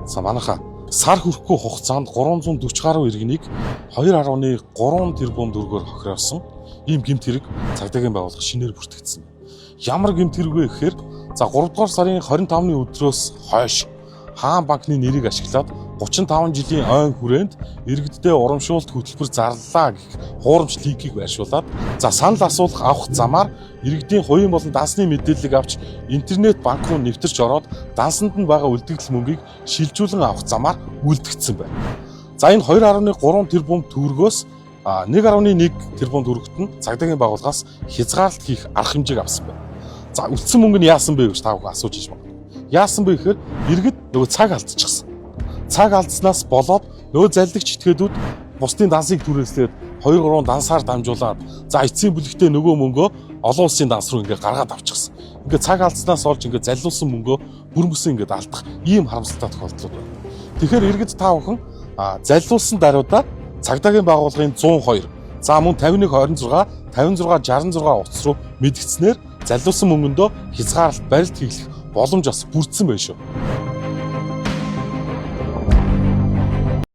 За, манайхаа, сар хүрэхгүй хугацаанд 340 гаруй иргэнийг 2.3 тэрбум төгрөгөөр хохиросон ийм гэмт хэрэг цагдаагийн байгууллага шинээр бүртгэгдсэн. Ямар гэмт хэрэг вэ гэхээр, за, 3 дугаар сарын 25-ны өдрөөс хойш Хаан банкны нэрийг ашиглаад 35 жилийн ойн хүрээнд иргэддээ урамшуулт хөтөлбөр зарлалаа гэх хуурамч линкийг байршуулад, за, санал асуулах авах замаар иргэдийн хувийн болон дансны мэдээллийг авч, интернет банк руу нэвтэрч ороод, дансанд нь байгаа үлдэгдэл мөнгийг шилжүүлэн авах замаар үлдэгдсэн байна. За, энэ 2.3 тэрбум төгрөгөөс 1.1 тэрбум төгрөгт нь цагдаагийн байгууллагаас хязгаарлалт хийх арга хэмжээг авсан байна. За, үлдсэн мөнгө нь яасан бэ гэж та бүхэн асууж иж магадгүй. Яасан бэ гэхээр иргэд нөгөө цаг алдчихсан. Цаг алдснаас болоод нөгөө заллагч этгээдүүд бусдын дансыг түрээслээд, 2 3 дансаар дамжуулаад, за, эцсийн бүлэгтээ нөгөө мөнгөө олон улсын данс руу ингээ гаргаад авчихсан. Ингээ цаг алдснаас олж ингээ заллуулсан мөнгөө бүр мөсөн ингээ алдах ийм харамсалтай тохиолдлууд байна. Тэгэхээр иргэд та бүхэн заллуулсан даруйда цагдаагийн байгууллагын 102, за, мөн 51 26 56 66 утас руу мэдгэцснээр заллуулсан мөнгөндөө хязгаарлалт барилт хийх боломж бас бүрдсэн байх шүү.